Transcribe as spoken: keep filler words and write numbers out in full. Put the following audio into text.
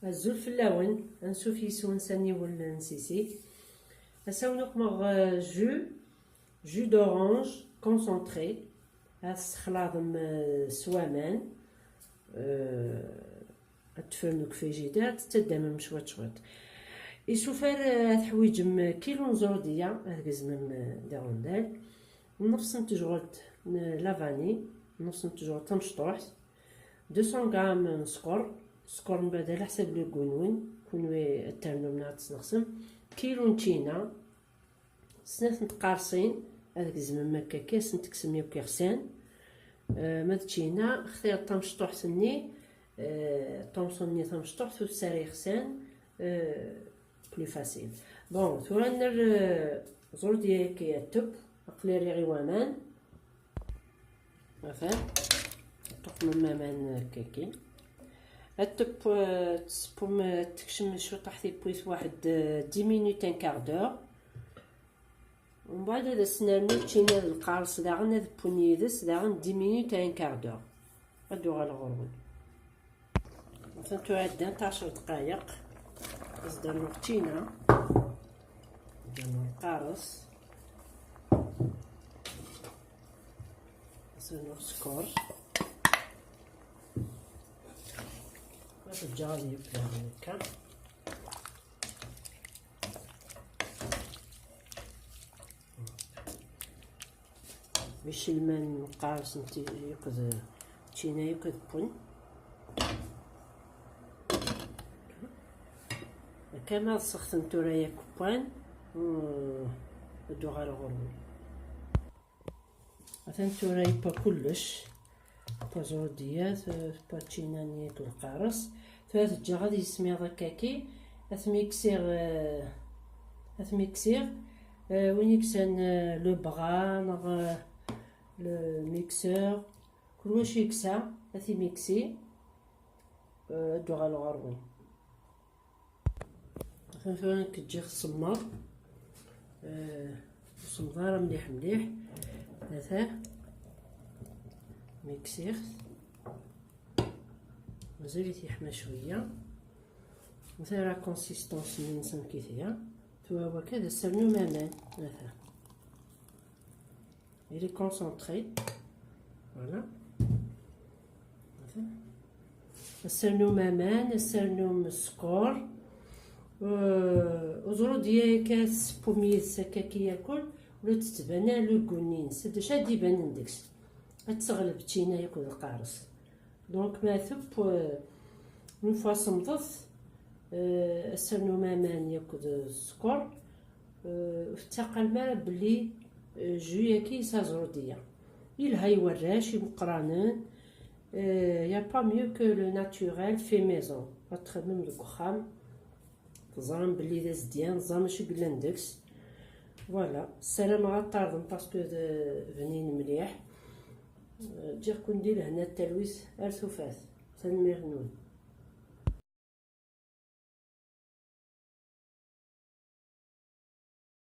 Azul fell-awen, ansuf yis-wen s aniwel n Sisi. Ass-a ad wen-uqmeɣ, euh, jus, jus d'orange concentré. Ad tessexlaḍem, euh, s waman. Euh, ad tefrem deg frijider, ad tettaddamem cwiṭ cwiṭ. Isufar, euh, ad teḥwiǧem kilu n ẓrudiya, ad gezmem, euh, d aɣendal. Nnefs n tejɣelt n la vanille, nnefs n tejɣelt tamecṭuḥt. Deux cents grammes n sskeṛ, sskeṛ mbeɛd ɛla ḥsab le goût-nwen, kunwi ad ternum neɣ ad tesneɣsem. Kilu n ččina, snat n tqerṣin, ad gezmem akka kan, ad sen-tekksem yakk iɣsan. Eh, ma d ččina, xtiṛ tamecṭuḥt-nni, eh, ṭumsu-nni tamecṭuḥt, ur tesɛi ara iɣsan, eh, plus facile. Bon, tura nerr, eh, ẓrudiya akka ad tebb, aql-i rriɣ i waman. Atan, ṭṭuqmem aman akkaki. Ad teww-, ad tewwum, ad tekcem cwiṭ ɣer tewwit waḥed, eh, dix minutes, un quart d'heure. Umbeɛd ad as-nernu ččina d lqaṛes daɣen, ad wwen yid-s daɣen dix minutes à un quart d'heure. Ad d-uɣaleɣ ɣur-wen. Atan tura ddant ɛecr dqayeq. Ad s-d-rnuɣ ččina. Ad d-rnuɣ lqaṛes. Ad s-rnuɣ sskeṛ. Ad t-ǧǧeɣ ad yebda akka. Icelman n lqaṛes n ti-, akked ččina yakk ad wwen. Akka ma ad seɣten tura yakk wwan, uh, ad d-uɣaleɣ ɣur-wen. Atan tura yewwa kullec. Tewwa ẓrudiya, tewwa ččina-nni akked lqaṛes. Tura ad t-ǧǧeɣ ad yismiḍ akkaki. Ad t-miksiɣ, eh, ad t-miksiɣ. Eh, win yeksan, eh, le bras neɣ, eh, le mixeur. Kul wacu yeksa, ad t-imiksi. Eh, ad d-uɣaleɣ ɣur-wen. Atan tura nekk ǧǧiɣ semmeḍ. Eh, ur semmeḍ ara mliḥ mliḥ. Ata. Miksiɣ-t. Mazal-it yeḥma cwiya. Ata la consistance-nni-nnes amek i tga. Tura waka ad as-rnum aman. Ata. Il est concentré. Voilà. Ad as-rnum aman, ad as-rnum sskeṛ. Euh, ẓrudiya akka ad tewwum yid-s akka ki yakul, ur la d-tettban ara le goût-nni-ines. D acu ad d-ibanen deg-s? Ad teɣleb ččina yakk d lqaṛes. Donc, ma teww, euh, une fois semmḍet, euh, ad as-rnum aman yakk d sskeṛ, euh, ur tettqalem ara belli, euh, jus-agi yesɛa ẓrudiya. Yelha i warrac, i imeqqranen, euh, y a pas mieux que le naturel fait maison. Ad txedmem deg uxxam, teẓram belli d azedyan, teẓram acu yellan deg-s. Voilà, ssarameɣ ad t-terḍem parce que d bnin mliḥ. Ǧǧiɣ-ken di lehna d talwit ar tufat. Tanemmirt-nwen.